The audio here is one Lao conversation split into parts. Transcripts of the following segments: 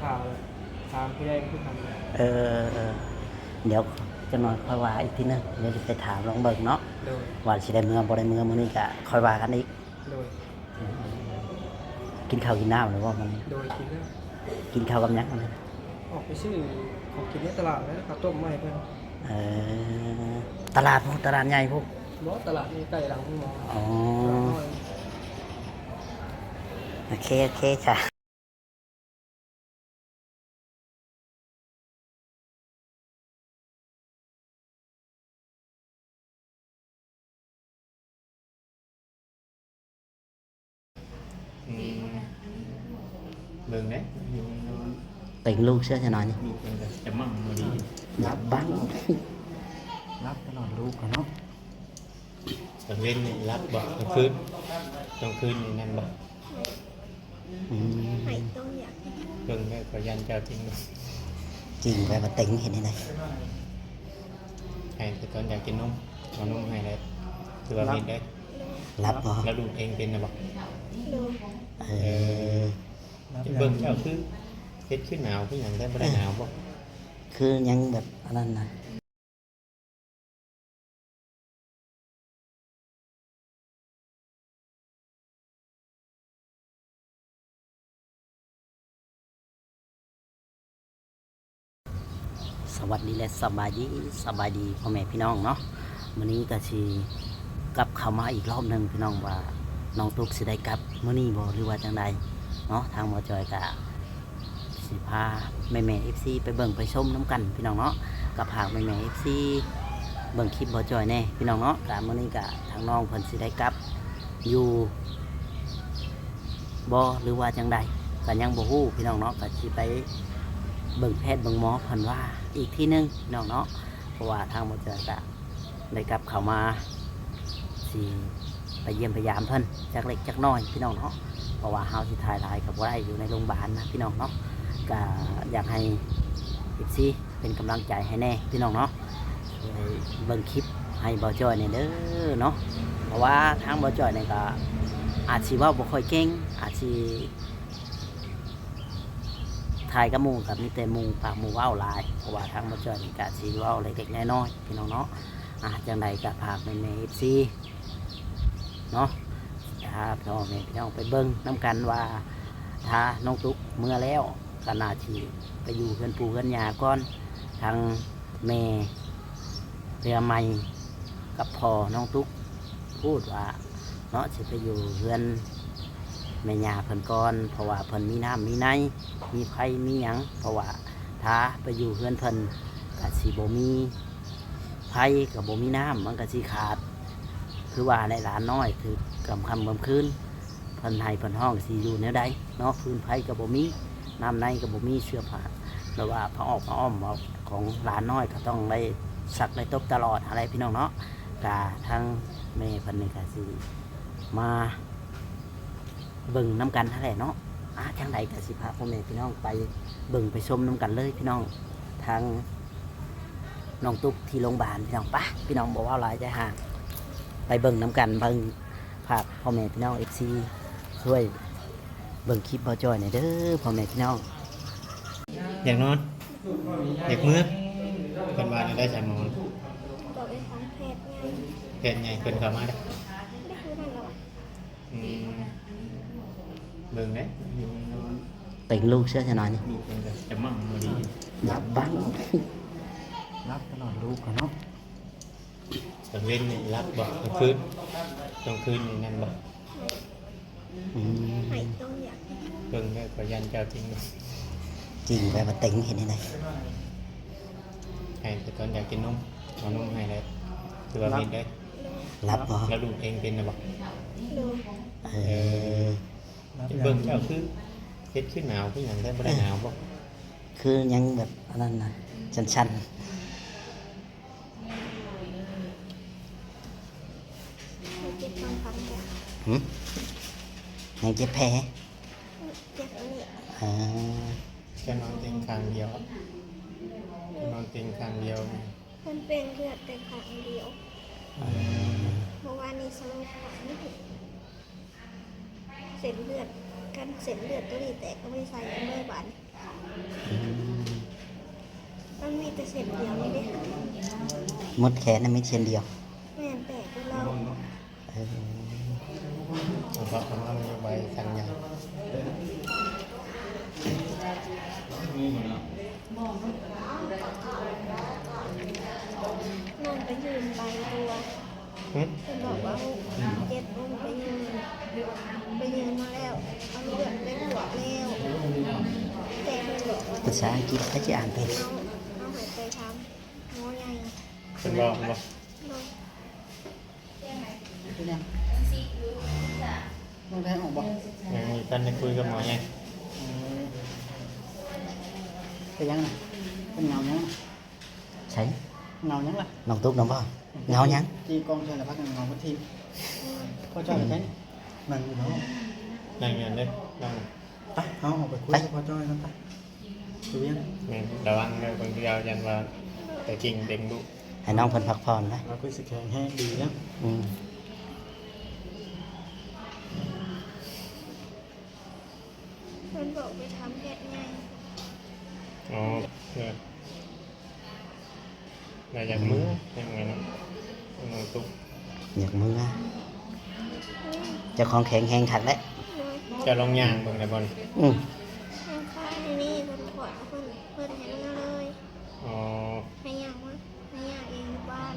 ຖ້າຖາມຜູ້ໃຫຍ່ຄືກັນ. ເອີ ດຽວຈັກໜ່ອຍຄ່ອຍວ່າອີກທີໜຶ່ງ, ດຽວຊິໄປຖາມລອງເບິ່ງເນາະ ໂດຍ ວ່າຊິໄດ້ເມືອບໍ່ໄດ້ເມືອ. ມື້ນີ້ກະຄ່ອຍວ່າກັນອີກ. ໂດຍ. ອືມ ກິນເຂົ້າກິນນ້ຳແລ້ວບໍ່ມື້ນີ້? ໂດຍ ກິນແລ້ວ. ກິນເຂົ້າກັບຫຍັງມື້ນີ້? ອອກໄປຊື້ຂອງກິນໃນຕະຫຼາດແລ້ວ ເຂົ້າຕົ້ມມາໃຫ້ເພິ່ນ. ເອີ ຕະຫຼາດພຸ້ນ ຕະຫຼາດໃຫຍ່ພຸ້ນ? ບໍ່ ຕະຫຼາດຢູ່ໃກ້ຫຼັງໂຮງໝໍ. ອໍ ຕະຫຼາດນ້ອຍ. ໂອເຄ ໂອເຄ ຈ້າ. ອືມ ເບິ່ງເດ້ ເຕັງລູກເຊື່ອຊະໜ້ອຍນີ້ ລູກເພິ່ນກໍຈະໝັ່ງບໍ່ດີ ຫຼັບບັ້ງ ຫຼັບຕະຫຼອດລູກເນາະ. ກາງເວັນນີ້ຫຼັບບໍ່? ກາງຄືນ ກາງຄືນນີ້ແມ່ນບໍ່? ອືມ ໄຫ້ຕ້ອງຢາກ ເບິ່ງເດີ ຂ້ອຍຢ້ານເຈົ້າຈິງ ຈິງໄປວ່າເຕັງເຮັດແນວໃດ? ໄຫ້ແຕ່ຕອນຢາກກິນນົມ ເອົານົມໃຫ້ແລ້ວ ຖືວ່າມີດເດ້. ຫຼັບບໍ່? ແລ້ວດູດເອງເປັນນະບໍ່? ເອີ ເບິ່ງເຈົ້າຄືເຮັດຄືໜາວຄືຫຍັງແທ້ ບໍ່ໄດ້ໜາວບໍ່? ຄືຍັງແບບອັນນັ້ນນະ. ສະຫວັດດີ ແລະ ສະບາຍດີ ສະບາຍດີພໍ່ແມ່ພີ່ນ້ອງເນາະ. ມື້ນີ້ກໍຊິກັບເຂົ້າມາອີກລອບໜຶ່ງພີ່ນ້ອງ ວ່ານ້ອງຕຸກຊິໄດ້ກັບມື້ນີ້ບໍ່ ຫຼືວ່າຈັ່ງໃດເນາະ. ທາງບໍ່ຈ່ອຍກໍ ຊິພາແມ່ໆ ເອັຟຊີ ໄປເບິ່ງໄປຊົມນຳກັນພີ່ນ້ອງເນາະ. ກໍຝາກແມ່ໆ ເອັຟຊີ ເບິ່ງຄລິບບໍ່ຈ່ອຍແດ່ພີ່ນ້ອງເນາະ. ກະມື້ນີ້ກະທາງນ້ອງເພິ່ນຊິໄດ້ກັບຢູ່ບໍ່ ຫຼືວ່າຈັ່ງໃດ ກະຍັງບໍ່ຮູ້ພີ່ນ້ອງເນາະ. ກະຊິໄປເບິ່ງແພດເບິ່ງໝໍເພິ່ນວ່າອີກທີໜຶ່ງພີ່ນ້ອງເນາະ. ເພາະວ່າທາງບໍ່ຈ່ອຍກະ ໄດ້ກັບເຂົ້າມາ ຊິໄປຢ້ຽມໄປຢາມເພິ່ນຈັກເລັກຈັກນ້ອຍພີ່ນ້ອງເນາະ. ເພາະວ່າເຮົາຊິຖ່າຍຫຼາຍກໍບໍ່ໄດ້ ຢູ່ໃນໂຮງບານນະພີ່ນ້ອງເນາະ. ກະຢາກໃຫ້ ເອັຟຊີ ເປັນກຳລັງໃຈໃຫ້ແດ່ພີ່ນ້ອງເນາະ. ຊ່ວຍເບິ່ງຄລິບໃຫ້ບໍ່ຈ່ອຍແດ່ເດີເນາະ. ເພາະວ່າທາງບໍ່ຈ່ອຍນີ້ກໍອາດຊິເວົ້າບໍ່ຄ່ອຍເກັ່ງ ອາດຊິ ຖ່າຍກັບໝູ່ກໍມີແຕ່ໝູ່ປາກໝູ່ເວົ້າຫຼາຍ ເພາະວ່າທາງບໍ່ຈ່ອຍນີ້ກໍຊິເວົ້າເລັກໆນ້ອຍໆພີ່ນ້ອງເນາະ. ອາ ຈັ່ງໃດກໍຝາກແມ່ໆ ເອັຟຊີ ເນາະ ພາພໍ່ແມ່ພີ່ນ້ອງໄປເບິ່ງນຳກັນວ່າ ຖ້ານ້ອງຕຸກເມືອແລ້ວ ກໍໜ້າຊິໄປຢູ່ເຮືອນປູ່ເຮືອນຍ່າກ່ອນ. ທາງແມ່ເຮືອໃໝ່ກັບພໍ່ນ້ອງຕຸກ ພູດວ່າເນາະ ຊິໄປຢູ່ເຮືອນແມ່ຍ່າເພິ່ນກ່ອນ ເພາະວ່າເພິ່ນມີນ້ຳມີໃນ ມີໄຟມີຫຍັງ. ເພາະວ່າຖ້າໄປຢູ່ເຮືອນເພິ່ນກໍຊິບໍ່ມີໄຟ ກໍບໍ່ມີນ້ຳ ມັນກໍຊິຂາດ. ຄືວ່າແຫຼະ ຫຼານນ້ອຍຖືກກຳຄ່ຳກຳຄືນ ເພິ່ນໄຫ້ເພິ່ນຮ້ອງຊິຢູ່ແນວໃດເນາະ. ຟືນໄຟກໍບໍ່ມີ ນ້ຳໃນກໍບໍ່ມີ ເສື້ອຜ້າ ຫຼືວ່າຜ້າອອກຜ້າອ້ອມຂອງຫຼານນ້ອຍກໍຕ້ອງໄດ້ຊັກໄດ້ຕົບຕະຫຼອດຫັ້ນແຫຼະພີ່ນ້ອງເນາະ. ກະທາງແມ່ເພິ່ນນີ້ກະຊິມາເບິ່ງນຳກັນຫັ້ນແຫຼະເນາະ. ອາ ຈັ່ງໃດກະຊິພາພໍ່ແມ່ພີ່ນ້ອງໄປເບິ່ງໄປຊົມນຳກັນເລີຍພີ່ນ້ອງ. ທາງນ້ອງຕຸກທີ່ໂຮງບານພີ່ນ້ອງ ປະ ພີ່ນ້ອງ ບໍ່ເວົ້າຫຼາຍໃຈຫາ ໄປເບິ່ງນຳກັນ. ເບິ່ງ ຝາກພໍ່ແມ່ພີ່ນ້ອງ ເອັຟຊີ ຊ່ວຍເບິ່ງຄລິບບ່າວຈ້ອຍແດ່ເດີພໍ່ແມ່ພີ່ນ້ອງ. ຢາກນອນ ຢາກເມືອ ເພິ່ນວ່າແນວໃດຊະໝໍ? ບອກໄປທາງແພດໃຫຍ່ ແພດໃຫຍ່ເພິ່ນເຂົ້າມາແລ້ວ ໄດ້ຄືນັ້ນແລ້ວ. ອືມ ເບິ່ງເດ້ ເຕັງລູກເຊື່ອຊະໜ້ອຍນີ້ ລູກເພິ່ນກໍຈະໝັ່ງບໍ່ດີ ຫຼັບບັ້ງ ຫຼັບຕະຫຼອດລູກເນາະ. ກາງເວັນນີ້ຫຼັບບໍ່? ກາງຄືນ ກາງຄືນນີ້ແມ່ນບໍ່? ອືມ ໄຫ້ຕ້ອງຢາກ ເບິ່ງເດີ ຂ້ອຍຢ້ານເຈົ້າຈິງ ຈິງໄປວ່າເຕັງເຮັດແນວໃດ? ໄຫ້ແຕ່ຕອນຢາກກິນນົມ ເອົານົມໃຫ້ແລ້ວ ຖືວ່າມີດເດ້. ຫຼັບບໍ່? ແລ້ວລູກເອງເປັນນະບໍ່? ເອີ ເບິ່ງເຈົ້າຄືເຮັດຄືໜາວຄືຫຍັງແທ້ ບໍ່ໄດ້ໜາວບໍ່? ຄືຍັງແບບອັນນັ້ນນະ ສັ່ນໆ. ເຈັບຕອນຟັນແທ້. ຫຶ? ຍັງເຈັບແຜ? ເຈັບອັນນີ້. ເອີ ຈະນອນເຕັງຂ້າງດຽວ ຈະນອນເຕັງຂ້າງດຽວ. ມັນເປັນເລືອດແຕ່ຂ້າງດຽວ. ເອີ ເມື່ອວານນີ້ສະຫຼົບຂ້າງນີ້ ເສັ້ນເລືອດ ຄັນເສັ້ນເລືອດໂຕນີ້ແຕກກໍໄປໃສ່ເລີຍບາດນີ້. ເສັ້ນດຽວນີ້ເດ້ ໝົດແຂນນະ ມີເສັ້ນດຽວ. ແມ່ນ ແປກຢູ່ລາວ. ເອີ ເອົາເພາະເອົາມາມັນຢູ່ໃບສັນຍາວ. ນ້ອງໄປຍື່ນໃບຢູ່ ຫື? ເພິ່ນບອກວ່າເຈັບ ໄປຍື່ນ ໄປຍື່ນມາແລ້ວ ເອົາເລືອດໄປກວດແລ້ວ ແຕ່ເພິ່ນບອກວ່າ ພາສາອັງກິດໃຜຊິອ່ານເປັນ? ເຮົາ ເຮົາໃຫ້ໄປຖາມໝໍໃຫຍ່. ເພິ່ນບອກບໍ່? ໂດຍ. ເປັນຫຍັງ? ນ້ອງໄດ້ອອກບໍ່? ຍັງບໍ່ທັນໄດ້ຄຸຍກັບໝໍໃຫຍ່. ເອີ ເປັນຫຍັງນະ? ເປັນເຫງົາຫຍັງ? ໃສ? ເຫງົາຫຍັງລະ? ນ້ອງຕຸກນຳບໍ່? ເຫງົາຫຍັງ? ຈີ່ກ້ອງໃສ່ລະພັກເຫງົາມາທີບ. ພໍ່ຈ້ອຍໄປໃສ? ອືມ ນັ່ງຢູ່ເນາະ ນັ່ງຢູ່ຫັ້ນເດ້. ໄປ ເຮົາອອກໄປຄຸຍກັບພໍ່ຈ້ອຍນຳໄປ. ແມ່ນ ລະວັງເດີ ບາງເທື່ອຢ້ານວ່າໄປກິງເຕັງດຸ. ໃຫ້ນ້ອງເພິ່ນພັກຜ່ອນໄປ. ເຮົາຄືຊິແຂງແຮງດີນະ. ອືມ ເພິ່ນບອກໄປຖາມແພດໃຫຍ່. ອໍ ເອີ ແລ້ວຢາກເມືອ ອືມ ຍັງໄງເນາະ ນ້ອງຕຸກ ຢາກເມືອ. ອືມ ເຈົ້າຂອງແຂງແຮງຄັກແຫຼະ. ໂດຍ. ເຈົ້າລອງຍ່າງເບິ່ງໄດ້ບໍ່ນີ້? ອືມ ຍັງຄາຢູ່ນີ້ ເພິ່ນກວດ ເພິ່ນ ເພິ່ນໃຫ້ເມືອເລີຍ. ອໍ ໃຫ້ຍ່າງມາ ໃຫ້ຍ່າງເອງຢູ່ບ້ານ.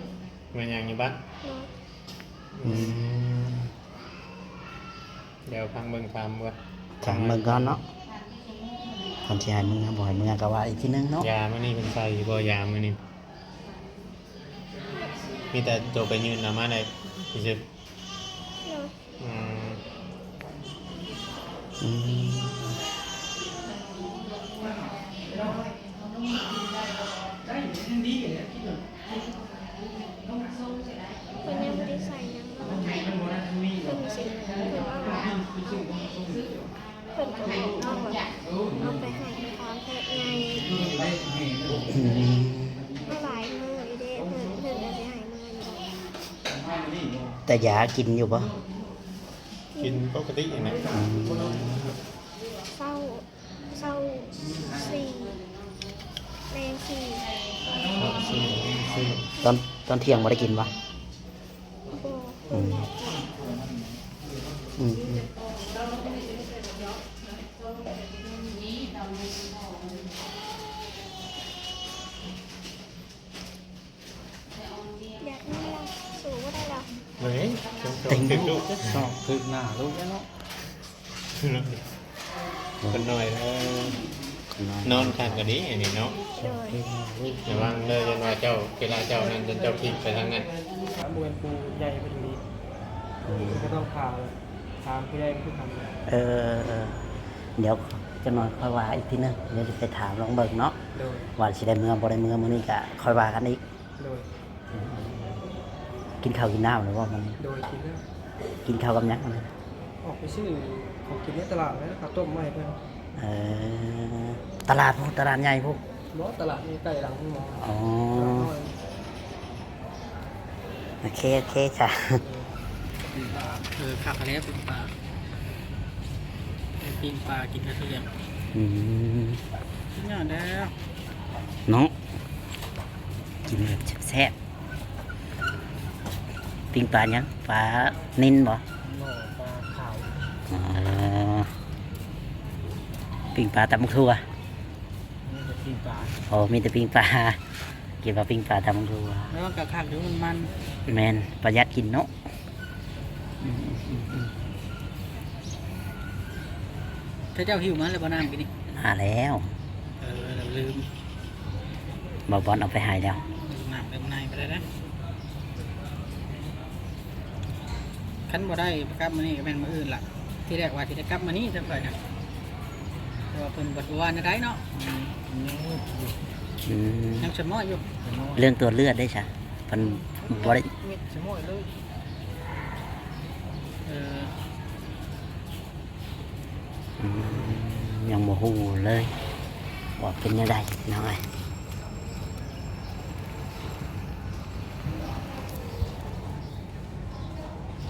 ເມືອຍ່າງຢູ່ບ້ານ. ໂດຍ. ອືມ ອືມ ດຽວຟັງເບິ່ງ ຖາມເບິ່ງ ຖາມເບິ່ງກ່ອນເນາະ ເພິ່ນຊິໃຫ້ເມືອບໍ່ໃຫ້ເມືອກໍວ່າອີກທີໜຶ່ງເນາະ. ຢາມື້ນີ້ເພິ່ນໃສ່ຢູ່ບໍ່? ຢາມື້ນີ້ ມີແຕ່ໂຕໄປຍື່ນເອົາມາໄດ້ຊື່. ອືມ ອືມ ເພິ່ນຍັງບໍ່ໄດ້ໃສ່ຫຍັງເລີຍ. ເພິ່ນຊິ ເພິ່ນວ່າ ເພິ່ນກໍບອກນ້ອງວ່າ ເອົາໄປໃຫ້ໄປຖາມແພດໃຫຍ່. ອືມ ມາຫຼາຍມື້ຢູ່ເດ້ ເພິ່ນ ເພິ່ນກໍຊິໃຫ້ເມືອຢູ່ດອກ. ແຕ່ຢາກິນຢູ່ບໍ່? ກິນ ກິນປົກກະຕິຫັ້ນແຫຼະ. ອືມ ເຊົ້າ ເຊົ້າສີ່ ແລງສີ່. ເຊົ້າສີ່ ແລງສີ່. ຕອນ ຕອນທ່ຽງບໍ່ໄດ້ກິນບໍ່? ບໍ່. ອືມ ອືມ ອືມ. ຢາກນອນແລ້ວ ສູ້ບໍ່ໄດ້ແລ້ວ. ເອີຍ ເຕັງລູກ ສອກຖືກໜ້າລູກແລ້ວເນາະ. ຄົນນ້ອຍ ເອີ ນອນຄັກກໍດີອັນນີ້ເນາະ. ໂດຍ. ລະວັງເດີ ຢ້ານວ່າເຈົ້າ ເວລາເຈົ້ານັ້ນ ຢ້ານເຈົ້າພິກໄປທາງນັ້ນ. ບໍ່ແມ່ນຜູ້ໃຫຍ່ເພິ່ນອີກ ເພິ່ນກໍຕ້ອງຖ້າ ຖາມຜູ້ໃຫຍ່ເພິ່ນຄືກັນ. ເອີ ດຽວຈັກໜ້ອຍຄ່ອຍວ່າອີກທີໜຶ່ງ ດຽວຊິໄປຖາມລອງເບິ່ງເນາະ. ໂດຍ. ວ່າຊິໄດ້ເມືອບໍ່ໄດ້ເມືອ ມື້ນີ້ກະຄ່ອຍວ່າກັນອີກ. ໂດຍ. ອືມ ກິນເຂົ້າກິນນ້ຳແລ້ວບໍ່ມື້ນີ້? ໂດຍ ກິນແລ້ວ. ກິນເຂົ້າກັບຫຍັງມື້ນີ້? ອອກໄປຊື້ຂອງກິນໃນຕະຫຼາດແລ້ວ ເຂົ້າຕົ້ມມາໃຫ້ເພິ່ນ. ເອີ ຕະຫຼາດພຸ້ນ ຕະຫຼາດໃຫຍ່ພຸ້ນ. ບໍ່ ຕະຫຼາດຢູ່ໃກ້ຫຼັງໂຮງໝໍ. ອໍ ຕະຫຼາດນ້ອຍ. ໂອເຄ ໂອເຄ ຈ້າ. ເອີ ປີ້ງປາ ເອີ ຄັກແລ້ວ ປີ້ງປາ ປີ້ງປາກິນກະເທີຍ. ອືມ ສຸດຍອດແລ້ວເນາະ ກິນແບບແຊບໆ. ປີ້ງປາຫຍັງ? ປານິນບໍ່? ບໍ່ ປາຂາວ. ອໍ ປີ້ງປາຕຳບັກຖົ່ວ. ມີແຕ່ປີ້ງປາ. ອໍ ມີແຕ່ປີ້ງປາ. ກິນວ່າປີ້ງປາຕຳບັກຖົ່ວ. ແລ້ວມັນກໍຄັກຢູ່ ມັນມັນ. ແມ່ນ ປະຢັດກິນເນາະ. ອືມ ອືມ ອືມ. ເຂົາເຈົ້າຫິ້ວມາແລ້ວບໍ່ ນ້ຳກິນນີ້? ມາແລ້ວ. ເອີ ລືມ. ບ່າວບອນເອົາໄປໃຫ້ແລ້ວ. ນ້ຳເຕີມໃນໄປໄດ້ເດ້. ຄັນບໍ່ໄດ້ກັບມື້ນີ້ກໍແມ່ນມື້ອື່ນລະ. ທີແລກວ່າຊິໄດ້ກັບມື້ນີ້ ແຕ່ຂ້ອຍນະ ແຕ່ວ່າເພິ່ນບໍ່ວ່າແນວໃດເນາະ. ອືມ ອືມ ຍັງສະໝໍ້ຢູ່. ເລື່ອງຕົວເລືອດເດ້ຊະ ເພິ່ນບໍ່ໄດ້ ມິດສະໝໍ້ເລີຍ. ເອີ ອືມ ຍັງບໍ່ຮູ້ເລີຍວ່າເປັນແນວໃດພີ່ນ້ອງເອີຍ.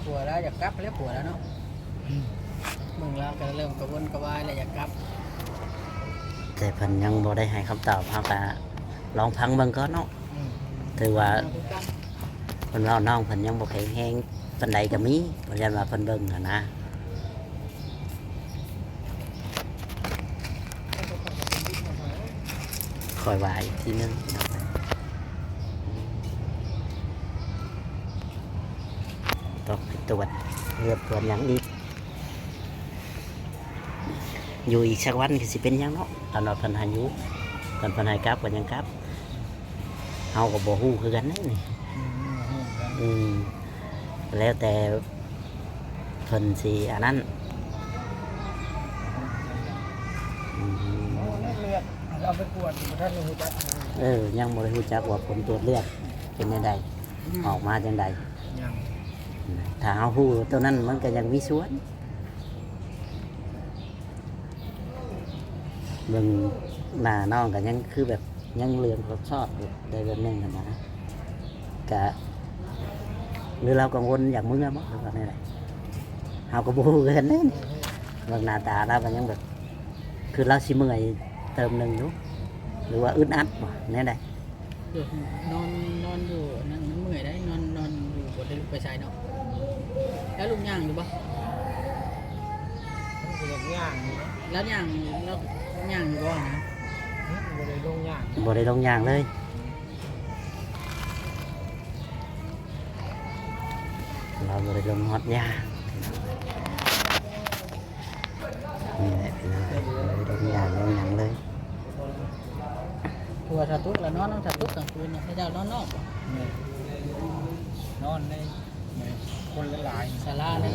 ຜົວລາວຢາກກັບແລ້ວ ຜົວລາວເນາະ. ອືມ ເບິ່ງລາວກໍເລີ່ມກະວົນກະວາຍແລ້ວ ຢາກກັບ. ແຕ່ເພິ່ນຍັງບໍ່ໄດ້ໃຫ້ຄຳຕອບ ເຮົາກະ ລອງຟັງເບິ່ງກ່ອນເນາະ. ອືມ ຖືວ່າເພິ່ນເວົ້ານ້ອງເພິ່ນຍັງບໍ່ແຂງແຮງປານໃດກໍມີ, ບໍ່ຢ້ານວ່າເພິ່ນເບິ່ງຫັ້ນນະ. ຄ່ອຍວ່າອີກທີໜຶ່ງ ຕ້ອງໄປກວດເລືອດກວດຫຍັງອີກ. ຢູ່ອີກສັກວັນກໍຊິເປັນຫຍັງເນາະ, ຄັນວ່າເພິ່ນໃຫ້ຢູ່ ຄັນເພິ່ນໃຫ້ກັບກໍຍັງກັບ. ເຮົາກໍບໍ່ຮູ້ຄືກັນເດ້ນີ້. ອືມ ບໍ່ຮູ້ຄືກັນ. ອືມ ແລ້ວແຕ່ເພິ່ນຊິອັນນັ້ນ. ອືມ ເລືອດ ເອົາໄປກວດ ບໍ່ທັນໄດ້ຮູ້ຈັກ. ເອີ ຍັງບໍ່ໄດ້ຮູ້ຈັກວ່າຜົນກວດເລືອດເປັນຈັ່ງໃດ ອືມ ອອກມາຈັ່ງໃດ. ຍັງ ຖ້າເຮົາຮູ້ໂຕນັ້ນ ມັນກໍຍັງມີສ່ວນ. ເບິ່ງໜ້ານ້ອງກໍຍັງຄືແບບຍັງເຫຼືອງຊອດໆຢູ່ ໄດ້ແບບໜຶ່ງຫັ້ນນະ. ກະ ຫຼືລາວກັງວົນຢາກເມືອບໍ່ ຫຼືວ່າແນວໃດ? ເຮົາກໍບໍ່ຮູ້ຄືກັນເດ້. ເບິ່ງໜ້າຕາລາວກໍຍັງແບບ ຄືລາວຊິເມື່ອຍເຕີມໜຶ່ງຢູ່ ຫຼືວ່າອຶດອັດບໍ່ ແນວໃດ? ດຽວນອນ ນອນຢູ່ອັນນັ້ນ ມັນເມື່ອຍໄດ໋. ນອນ ນອນຢູ່ ບໍ່ໄດ້ລຸກໄປໃສເນາະ. ແລ້ວລຸກຍ່າງຢູ່ບໍ່? ມັນກໍຍັງຍ່າງຢູ່ນະ. ແລ້ວຍ່າງ ແລ້ວຍ່າງຢູ່ບໍ່ນະ? ຫຶ ບໍ່ໄດ້ລົງຍ່າງ ບໍ່ໄດ້ລົງຍ່າງເລີຍ. ລາວບໍ່ໄດ້ລົງຮອດຍ່າງ. ນີ້ແຫຼະພີ່ນ້ອງເອີຍ ບໍ່ໄດ້ລົງຢ່າງລົງຫຍັງເລີຍ. ຜົວສາຕຸກລະນອນນຳສາຕຸກກາງຄືນນະ ເຂົາເຈົ້ານອນນອກບໍ່? ແມ່ນ ນອນໃນ ໃນຄົນຫຼາຍໆ ສາລານີ້.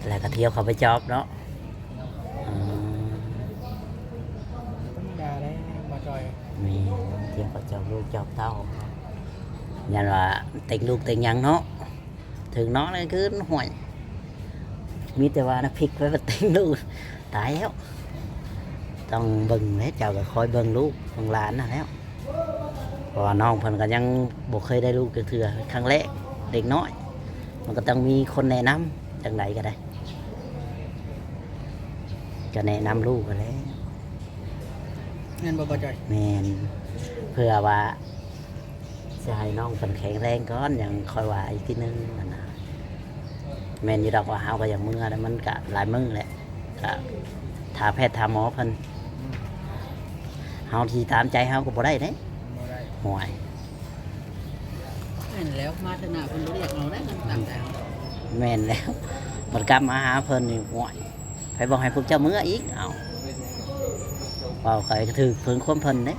ແລ້ວກໍທ່ຽວເຂົ້າໄປຈອບເນາະ. ອືມ ທຳມະດາເດ້ ບໍ່ຈ່ອຍ. ແມ່ນ ທ່ຽວເຂົ້າຈອບລູກຈອບເຕົ້າ ຢ້ານວ່າເຕັງລູກເຕັງຫຍັງເນາະ. ເຖິງນອນກາງຄືນ ຫ້ວຍ ມີແຕ່ວ່ານ້ຳພິກໄປເຕັງລູກ ຕາຍແລ້ວ. ຕ້ອງເບິ່ງແຫຼະ ເຈົ້າກໍຄອຍເບິ່ງລູກເບິ່ງຫຼານຫັ້ນແຫຼ້ວ ເພາະວ່ານ້ອງເພິ່ນກໍຍັງບໍ່ເຄີຍໄດ້ລູກຈັກເທື່ອ ຄັ້ງແລກ ເດັກນ້ອຍ ມັນກໍຕ້ອງມີຄົນແນະນຳ ຈັ່ງໃດກໍໄດ້ ກໍແນະນຳລູກຫັ້ນແຫຼະ. ແມ່ນບໍ່ ບໍ່ຈ່ອຍ? ແມ່ນ ເພື່ອວ່າ ຊິໃຫ້ນ້ອງເພິ່ນແຂງແຮງກ່ອນ ຍັງຄ່ອຍວ່າອີກທີໜຶ່ງຫັ້ນນະ. ແມ່ນຢູ່ດອກວ່າເຮົາກໍຢາກເມືອ ແຕ່ມັນກະຫຼາຍມື້ແຫຼະ ກະຖ້າແພດຖ້າໝໍເພິ່ນ. ອືມ ເຮົາຊິຕາມໃຈເຮົາກໍບໍ່ໄດ້ເດ້. ບໍ່ໄດ້. ໂອ້ຍ ແມ່ນແລ້ວ ມາເທື່ອໜ້າເພິ່ນບໍ່ເລືອກເຮົາໄດ້ ຄັນຕາມໃຈເຮົາ. ແມ່ນແລ້ວ ບັດກັບມາຫາເພິ່ນນີ້ ໂອ້ຍ ໃຜບອກໃຫ້ພວກເຈົ້າເມືອອີກ? ເອົ້າ ເວົ້າໄປກໍຖືກເພິ່ນ ຄວາມເພິ່ນເດ້.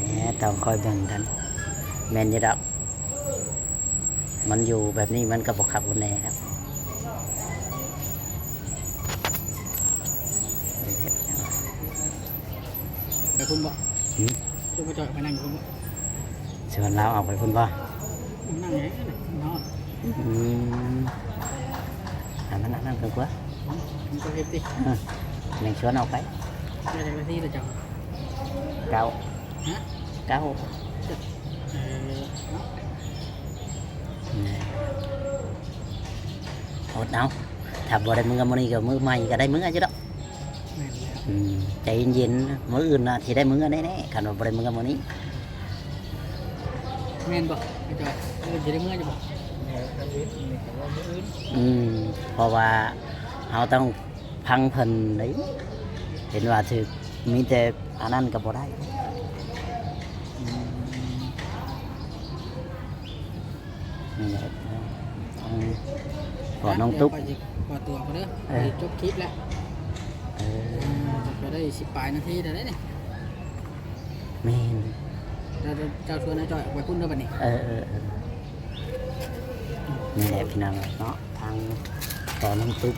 ແໝ ຕ້ອງຄອຍເບິ່ງກັນ. ແມ່ນຢູ່ດອກ ມັນຢູ່ແບບນີ້ມັນກໍບໍ່ຄັກບໍ່ແນ່ແລ້ວ. ໄປພຸ້ນບໍ່? ຫືມ? ຊວນບໍ່ຈ່ອຍໄປນັ່ງຢູ່ພຸ້ນບໍ່? ຊວນລາວອອກໄປພຸ້ນບໍ່? ນັ່ງເອງນະ ນອນ. ອືມ ໃຫ້ມັນອັນນັ້ນກ່ອນກວ່າ ມັນກໍເຮັດຕິ. ເອີ ຍັງຊວນອອກໄປ. ໄດ້ຈັກນາທີລະເຈົ້າ? ເກົ້າ. ຮະ? ເກົ້າ. ເອີ ເນາະ ອົດເອົາ. ຖ້າບໍ່ໄດ້ເມືອມື້ນີ້ກໍມື້ໃໝ່ກໍໄດ້ເມືອຢູ່ດອກ. ແມ່ນແລ້ວ. ອືມ ໃຈເຢັນໆ ມື້ອື່ນນະຊິໄດ້ເມືອແນ່ໆ ຄັນວ່າບໍ່ໄດ້ເມືອມື້ນີ້. ແມ່ນບໍ່ ໄອ້ຈອຍ? ມື້ອື່ນຊິໄດ້ເມືອຢູ່ບໍ່? ເອີ ທຳອິດນີ້ກໍວ່າມື້ອື່ນ. ອືມ ເພາະວ່າເຮົາຕ້ອງຟັງເພິ່ນເດ້ ເຫັນວ່າຖືກ ມີແຕ່ອັນນັ້ນກໍບໍ່ໄດ້. ອືມ ນີ້ແຫຼະ ທາງພໍ່ນ້ອງຕຸກ ດຽວຂ້ອຍຊິຂໍຕົວກ່ອນເດີ. ເອີ ຈະຈົບຄລິບແລ້ວ. ເອີ ເອີ ກໍໄດ້ສິບປາຍນາທີແລ້ວເດ້ນີ້. ແມ່ນ ເຈົ້າ ເຈົ້າ ເຈົ້າຊວນອ້າຍຈ້ອຍອອກໄປພຸ້ນເດີບັດນີ້. ເອີ ເອີ ເອີ ນີ້ແຫຼະພີ່ນ້ອງເນາະ ທາງພໍ່ນ້ອງຕຸກ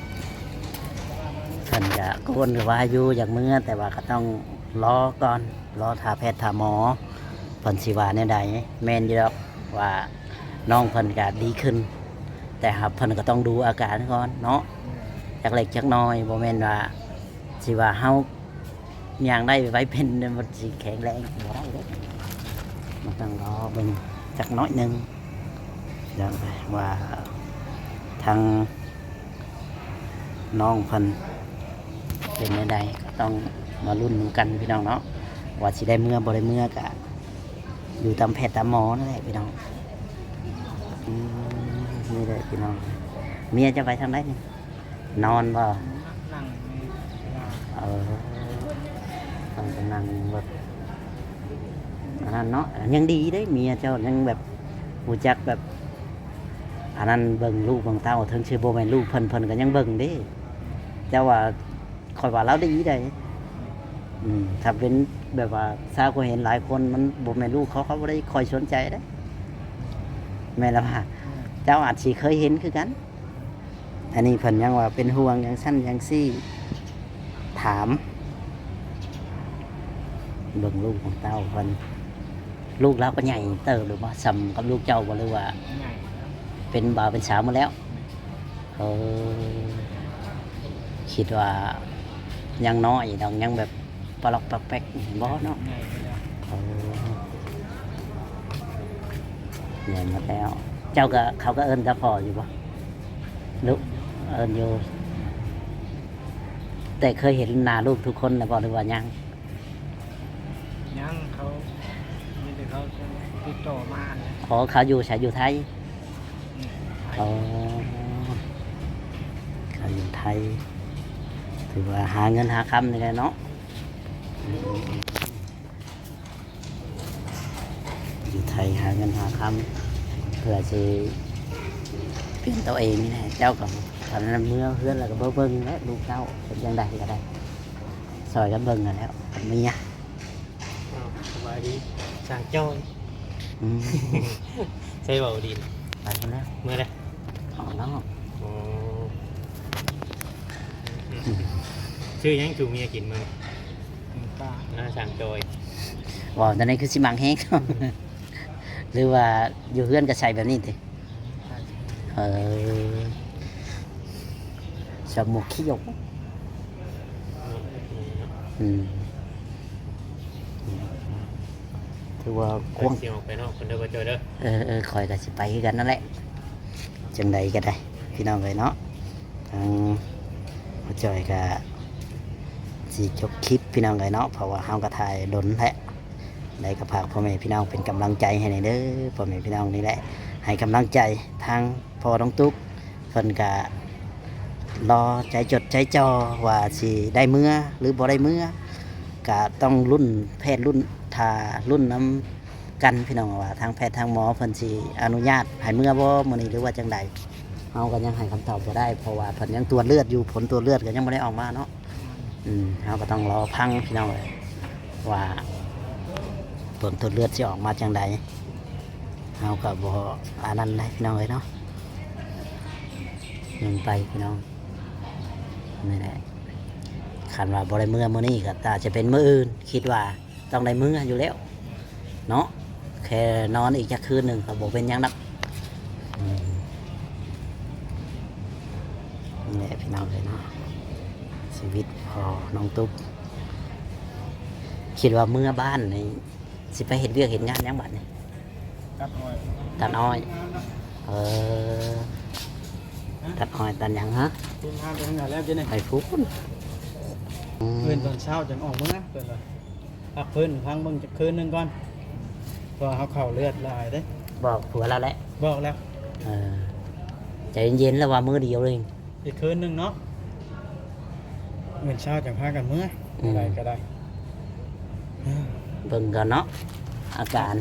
ເພິ່ນກະກັງວົນວ່າຢູ່ຢາກເມືອ ແຕ່ວ່າກໍຕ້ອງລໍກ່ອນ ລໍຖ້າແພດຖ້າໝໍເພິ່ນຊິວ່າແນວໃດ. ແມ່ນຢູ່ດອກວ່ານ້ອງເພິ່ນກະດີຂຶ້ນ ແຕ່ຫາກເພິ່ນກໍຕ້ອງດູອາການກ່ອນເນາະ ຈັກເລັກຈັກນ້ອຍ ບໍ່ແມ່ນວ່າຊິວ່າເຮົາ ຍ່າງໄດ້ໄວເປັນ ມັນຊິແຂງແຮງບໍ່ໄດ້ເດ້. ມັນຕ້ອງລໍເບິ່ງຈັກໜ້ອຍໜຶ່ງ ຈັ່ງວ່າທາງນ້ອງເພິ່ນເປັນແນວໃດ ກໍຕ້ອງ ມາລຸ້ນນຳກັນພີ່ນ້ອງເນາະ ວ່າຊິໄດ້ເມືອບໍ່ໄດ້ເມືອ ກະຢູ່ຕາມແພດຕາມໝໍນັ້ນແຫຼະພີ່ນ້ອງ. ອືມ ນີ້ແຫຼະພີ່ນ້ອງ ເມຍເຈົ້າໄປທາງໃດນີ້? ນອນບໍ່? ນັ່ງ ເອີ ເພິ່ນກຳລັງແບບ ອັນນັ້ນເນາະ ຍັງດີເດ້ ເມຍເຈົ້າຍັງແບບຮູ້ຈັກແບບ ອັນນັ້ນ ເບິ່ງລູກເບິ່ງເຕົ້າ ເຖິງຊິບໍ່ແມ່ນລູກເພິ່ນ ເພິ່ນກໍຍັງເບິ່ງເດ້. ເຈົ້າວ່າ ຂ້ອຍວ່າລາວດີໃດ໋. ອືມ ຖ້າເປັນແບບວ່າຊາວກໍເຫັນຫຼາຍຄົນ ມັນບໍ່ແມ່ນລູກເຂົາ ເຂົາບໍ່ໄດ້ຄ່ອຍສົນໃຈເດ້. ແມ່ນລະວ່າ ເຈົ້າອາດຊິເຄີຍເຫັນຄືກັນ. ອັນນີ້ເພິ່ນຍັງວ່າເປັນຫ່ວງຈັ່ງຊັ້ນຈັ່ງຊີ້ ຖາມເບິ່ງລູກຂອງເຕົ້າເພິ່ນ. ລູກລາວກໍໃຫຍ່ເຕີບແລ້ວບໍ່? ສ່ຳກັບລູກເຈົ້າບໍ່ ຫຼືວ່າ ໃຫຍ່ແລ້ວ ເປັນບ່າວເປັນສາວໝົດແລ້ວ? ເອີ ຄິດວ່າຍັງນ້ອຍດອກ ຍັງແບບປະລັອກປະແປັກບໍ່ເນາະ? ໃຫຍ່ແລ້ວ ເອີ ໃຫຍ່ໝົດແລ້ວ. ເຈົ້າກໍ ເຂົາກໍເອີ້ນກັບພໍ່ຢູ່ບໍ່? ລູກ ເອີ້ນຢູ່ ແຕ່ເຄີຍເຫັນໜ້າລູກທຸກຄົນແລ້ວບໍ່ ຫຼືວ່າຍັງ? ຍັງ ເຂົາ ມີແຕ່ເຂົາຕິດຕໍ່ມາຫັ້ນແຫຼະ. ອໍ ເຂົາຢູ່ໃສ? ຢູ່ໄທ? ອືມ ໄທ. ອໍ ເຂົາຢູ່ໄທ ຖືວ່າຫາເງິນຫາຄຳນີ້ແຫຼະເນາະ. ອືມ ຢູ່ໄທຫາເງິນຫາຄຳ ເພື່ອຊິປ່ຽນຕົວເອງນີ້ແຫຼະ. ເຈົ້າກໍ ຕອນນັ້ນເມືອເຮືອນແລ້ວກໍບໍ່ເບິ່ງແຫຼະ ລູກເຕົ້າເປັນຈັ່ງໃດກໍໄດ້ ຊ່ອຍກັນເບິ່ງຫັ້ນແຫຼະ ເມຍ. ອ້າວ ສະບາຍດີ ຊ່າງຈ້ອຍ. ອືມ ໃສເວົ້າດີ ໄປພຸ້ນແລ້ວ ເມືອໃດ? ອອກນອກ. ອໍ ຊື້ຫຍັງສູ່ເມຍກິນມື້? ໜຶ່ງປາ. ອາ ຊ່າງຈ້ອຍ ເວົ້າຈັ່ງໃດຄືຊິມັກແຮງ ຫຼືວ່າຢູ່ເຮືອນກໍໃສ່ແບບນີ້ຕິ? ເອີ ສະໝວກຂຽວ. ອືມ ຖືວ່າກວ້າງ. ຂ້ອຍຊິອອກໄປນອກກ່ອນເດີ ບໍ່ຈ່ອຍເດີ. ເອີໆ ຂ້ອຍກໍຊິໄປຄືກັນນັ້ນແຫຼະ ຈັ່ງໃດກໍໄດ້ ພີ່ນ້ອງເອີຍເນາະ. ທາງບໍ່ຈ່ອຍກໍຊິຈົບຄລິບ ພີ່ນ້ອງເອີຍເນາະ ເພາະວ່າເຮົາກໍຖ່າຍດົນແລ້ວ. ໃດກໍຝາກພໍ່ແມ່ພີ່ນ້ອງເປັນກຳລັງໃຈໃຫ້ແດ່ເດີ ພໍ່ແມ່ພີ່ນ້ອງນີ້ແຫຼະ ໃຫ້ກຳລັງໃຈທາງພໍ່ນ້ອງຕຸກ ເພິ່ນກະລໍໃຈຈົດໃຈຈ່ອວ່າຊິໄດ້ເມືອ ຫຼື ບໍ່ໄດ້ເມືອ ກະຕ້ອງລຸ້ນແພດລຸ້ນ ຖ້າລຸ້ນນຳກັນ ພີ່ນ້ອງ ວ່າທາງແພດທາງໝໍເພິ່ນຊິອະນຸຍາດໃຫ້ເມືອບໍ່ມື້ນີ້ ຫຼືວ່າຈັ່ງໃດ. ເຮົາກໍຍັງໃຫ້ຄຳຕອບບໍ່ໄດ້ ເພາະວ່າເພິ່ນຍັງກວດເລືອດຢູ່ ຜົນກວດເລືອດກໍຍັງບໍ່ໄດ້ອອກມາເນາະ. ອືມ ເຮົາກໍຕ້ອງລໍຟັງ ພີ່ນ້ອງເອີຍ ວ່າຜົນກວດເລືອດຊິອອກມາຈັ່ງໃດ ເຮົາກໍບໍ່ອັນນັ້ນໃດ໋ ພີ່ນ້ອງເອີຍເນາະ. ຍັງໄປ ພີ່ນ້ອງ ນີ້ແຫຼະ ຄັນວ່າບໍ່ໄດ້ເມືອມື້ນີ້ກໍອາດຈະເປັນມື້ອື່ນ ຄິດວ່າ ຕ້ອງໄດ້ເມືອຢູ່ແລ້ວເນາະ ແຄ່ນອນອີກຈັກຄືນໜຶ່ງກໍບໍ່ເປັນຫຍັງດອກ. ອືມ ນີ້ແຫຼະພີ່ນ້ອງເອີຍເນາະ ຊີວິດພໍ່ນ້ອງຕຸກ ຄິດວ່າເມືອບ້ານນີ້ ຊິໄປເຮັດວຽກເຮັດງານຫຍັງບັດນີ້? ຕັດອ້ອຍ ຕັດອ້ອຍ. ເອີ ຕັດອ້ອຍຕັດຫຍັງ? ຮະ ໄປພຸ້ນ ອືມ ມື້ອື່ນຕອນເຊົ້າຈັ່ງອອກເມືອ ເພິ່ນວ່າ ພັກຟື້ນພັກເບິ່ງຈັກຄືນໜຶ່ງກ່ອນ ເພາະວ່າເຮົາເຂົ້າເລືອດຫຼາຍເດ້. ບອກຜົວລາວແລ້ວ? ບອກແລ້ວ. ເອີ ໃຈເຢັນໆ ລາວວ່າມື້ດຽວເອງ ອີກຄືນໜຶ່ງເນາະ ມື້ເຊົ້າຈັ່ງພາກັນເມືອ. ອືມ ໄດ້ກໍໄດ້ ເບິ່ງກ່ອນເນາະ ອາການ.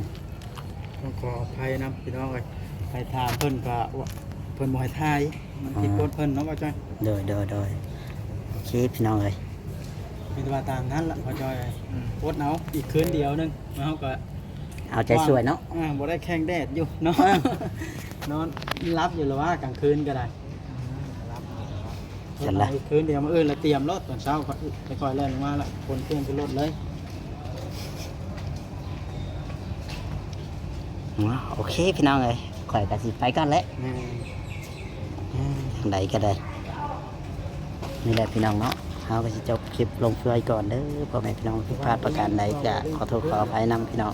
ຕ້ອງຂໍອະໄພນຳພີ່ນ້ອງເອີຍ ໄປຖາມເພິ່ນກໍວ່າເພິ່ນບໍ່ໃຫ້ຖ່າຍ ມັນຜິດກົດເພິ່ນເນາະ ບ່າວຈ້ອຍ. ໂດຍ ໂດຍ ໂດຍ ໂອເຄພີ່ນ້ອງເອີຍ ມີແຕ່ວ່າຕາມນັ້ນລະບ່າວຈ້ອຍ. ອືມ ອົດເອົາອີກຄືນດຽວໜຶ່ງ ເຮົາກໍເອົາໃຈຊ່ວຍເນາະ. ອ່າ ບໍ່ໄດ້ແຂ່ງແດດຢູ່ເນາະ ນອນຫຼັບຢູ່ລະວ່າກາງຄືນກໍໄດ້. ຊັ້ນລະ ຄືນດຽວ ມື້ອື່ນລະຕຽມໂລດ ຕອນເຊົ້າຄ່ອຍແລ່ນລົງມາລະ ຂົນເຄື່ອງຂຶ້ນລົດເລີຍ. ໂອເຄພີ່ນ້ອງເອີຍ ຂ້ອຍກໍຊິໄປກ່ອນແຫຼະ. ແມ່ນ ຈັ່ງໃດກໍໄດ້ ນີ້ແຫຼະພີ່ນ້ອງເນາະ ເຮົາກໍຊິຈົບຄລິບລົງເທື່ອກ່ອນເດີ ພໍ່ແມ່ພີ່ນ້ອງ ຜິດພາດປະການໃດກໍຂໍໂທດຂໍອະໄພນຳພີ່ນ້ອງ.